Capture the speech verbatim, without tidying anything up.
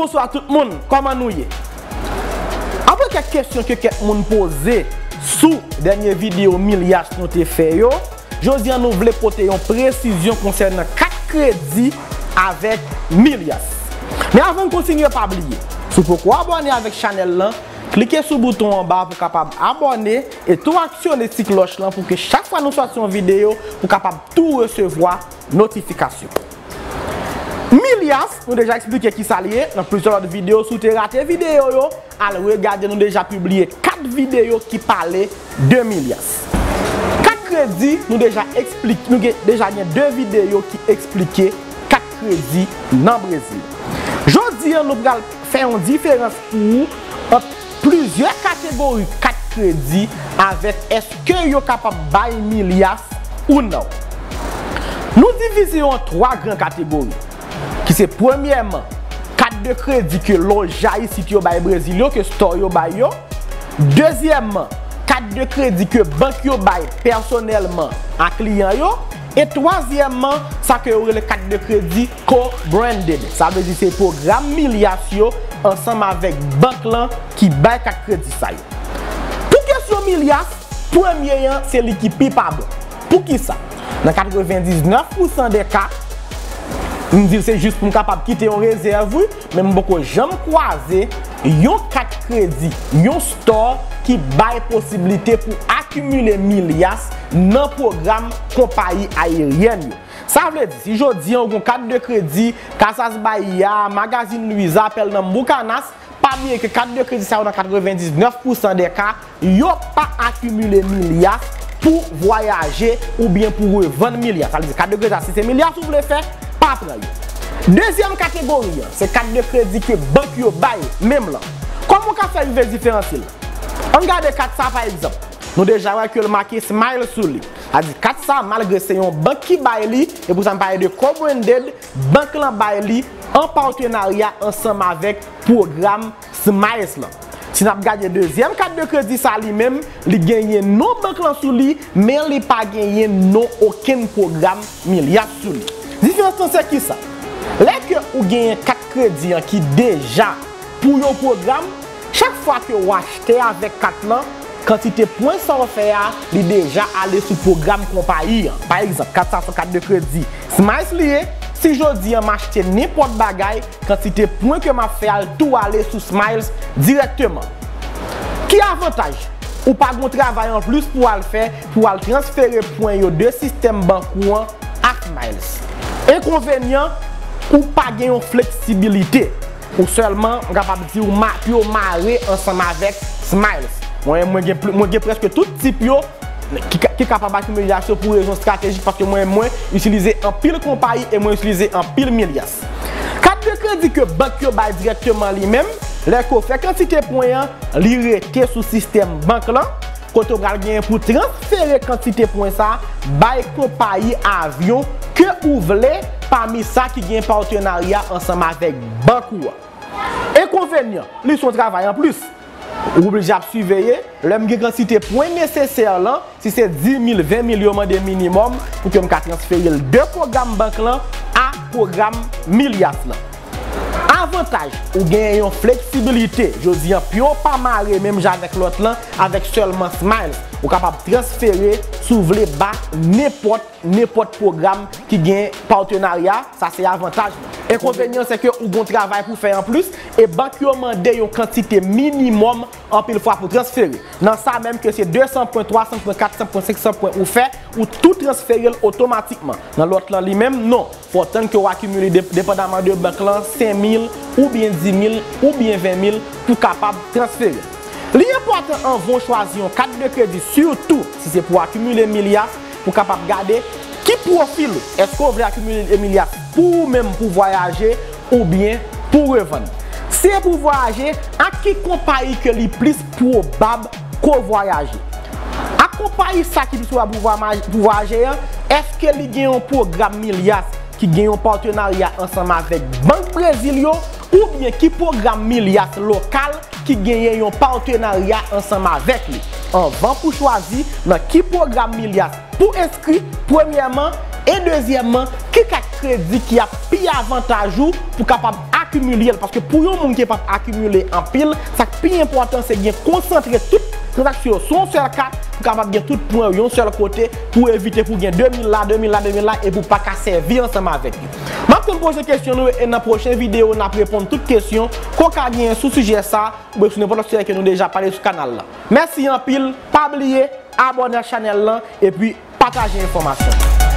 Bonswa tout moun, kòman nou ye? Apre kèk kesyon ke kèk moun poze sou dènye videyo Milyas nou te fè yo, jodi a nou vle pote yon presizyon konsènan kat kredi avèk Milyas. Men avan n kontinye, pa bliye, si w poko abòne avèk chanèl lan, klike sou bouton anba pou kapab abòne e tou aksyone ti klòch lan pou ke chak fwa nou sòti yon videyo, ou kapab tou resevwa notifikasyon. Milyas, nou deja eksplike kisa l ye nan plizyè lòt videyo. Si w te rate videyo yo, al regade, nou deja pibliye kat videyo ki pale de Milyas. Kat kredi, nou deja eksplike, nou gen, deja gen de videyo ki eksplike kat kredi nan Brezil. Jodi a, nou pral fè yon diferans pou ou ant plizyè kategori kat kredi avèk èske yo kapab bay Milyas ou non. Nou divize yo an twa gran kategori, ki se premyèman, kat de kredi ke loja isit yo bay Brezil yo, ke store yo bay yo. Dezyèmman, kat de kredi ke bank yo bay pèsonèlman a kliyan yo. E twazyèmman, sa ke yo rele kat de kredi co-branded. Sa vle di se pwogram Milyas yo ansanm avèk bank lan ki bay kat kredi sa yo. Pou kesyon Milyas, premye an, se li ki pi pa bon. Poukisa? Nan katrevendiznèf pousan de ka, m di l se jis pou m kapab kite yon rezèv, wi, men m poko janm kwaze yon kat kredi, yon store ki bay posiblite pou akimile Milyas nan pwogram konpayi ayeryèn yo. Sa vle di, si jodi a ou gen yon kat de kredi, Casas Bahia, Magazine Luiza, Pèl nan Boukanas, pa bliye ke kat de kredi sa yo nan katrevendiznèf pousan de ka, yo pa akimile Milyas pou vwayaje oubyen pou revann Milyas. Sa vle di kat de kredi sa, si se Milyas ou vle fè, pa pran yo. Dezyèm kategori an, se kat de kredi ke bank yo bay menm lan. Kòman w ka fè rive diferansye l? Ann gade kat sa pa egzanp. Nou deja wè ke l make Smiles sou li. Sa di kat sa, malgre se yon bank ki bay li, e pou sa m pale de co-branded, bank lan bay li an patenarya ansanm avèk pwogram Smiles lan. Si n ap gade dezyèm kat de kredi sa li menm, li genyen non bank lan sou li, men li pa genyen non okenn pwogram Milyas sou li. Diferans lan se kisa? Lè ke ou genyen kat kredi an ki deja pou yon pwogram, chak fwa ke w achte avèk kat lan, kantite pwen sa w fè a, li deja ale sou pwogram konpayi an. Pa egzanp, kat sa se yon kat de kredi Smiles li ye. Si jodi a m achte nenpòt bagay, kantite pwen ke m ap fè a, l tou ale sou Smiles dirèkteman. Ki avantaj? Ou pa gen yon travay anplis pou w al fè, pou w al transfere pwen yo de sistèm bank ou an a Smiles. Enkonvenyan, ou pa gen yon fleksibilite. Ou sèlman, m kapab di w, ma-, pye w mare ansanm avèk Smiles. Mwen, mwen gen pli-, mwen gen prèske tout tip yo ki ka, ki kapab akimile Milyas pou rezon estratejik, paske mwen, mwen itilize anpil konpayi e mwen itilize anpil Milyas. Kat de kredi ke bank yo bay dirèkteman li menm, lè ke w fè kantite pwen an, li rete sou sistèm bank lan, kote w pral genyen pou transfere kantite pwen sa bay konpayi avyon ke ou vle pami sa ki gen patenarya ansanm avèk bank ou an. Enkonvenyan, li se yon travay anplis. Ou oblije ap siveye, lè m gen kantite pwen nesesè lan, si se dis mil, ven mil yo mande minimòm pou ke m ka transfere l de pwogram bank lan a pwogram Milyas lan. Avantaj, ou genyen yon fleksibilite. Jodi a, pye w pa mare menm jan avèk lòt lan, avèk sèlman Smiles. Ou kapab transfere si w vle ba nenpòt, nenpòt pwogram ki gen patenarya. Sa se avantaj lan. Enkonvenyan, se ke ou gen yon travay pou fè anplis, e bank yo mande yon kantite minimòm anpil fwa pou transfere. Nan sa menm ke se de san pwen, twa san pwen, kat san pwen, senk san pwen ou fè, ou tou transfere l otomatikman. Nan lòt lan li menm, non. Fò w tann ke w akimile de-, depandaman de bank lan, senk mil, oubyen dis mil, oubyen ven mil pou kapab transfere. Li enpòtan anvan w chwazi yon kat de kredi, sitou si se pou akimile Milyas, pou kapab gade ki pwofil ou. Èske w vle akimile Milyas pou ou menm pou vwayaje oubyen pou revann? Si se pou vwayaje, ak ki konpayi ke li plis pwobab ke w vwayaje? Ak konpayi sa ki plis pwobab pou vwa-, pou vwayaje an, èske li gen yon pwogram Milyas ki gen yon patenarya ansanm avèk bank Brezil yo, oubyen ki pwogram Milyas lokal ki genyen yon patenarya ansanm avèk li? Anvan pou chwazi nan ki pwogram Milyas pou enskri, premyèman, e dezyèmman, ki kat kredi ki ap pi avantaj ou pou kapab ak akimile l. Paske pou yon moun ki p ap akimile anpil, sa k pi enpòtan se gen konsantre tout tranzaksyon yo sou yon sèl kat pou kapab gen tout pwen yo yon sèl kote pou evite pou gen de mil la, de mil la, de mil la e pou pa ka sèvi ansanm avèk yo. M ap tann pwochen kesyon nou e nan pwochen videyo n ap reponn tout kesyon ke w ka genyen sou sijè sa oubyen sou nenpòt lòt sijè ke nou deja pale sou kanal la. Mèsi anpil, pa bliye abòne ak chanèl lan epi pataje enfòmasyon.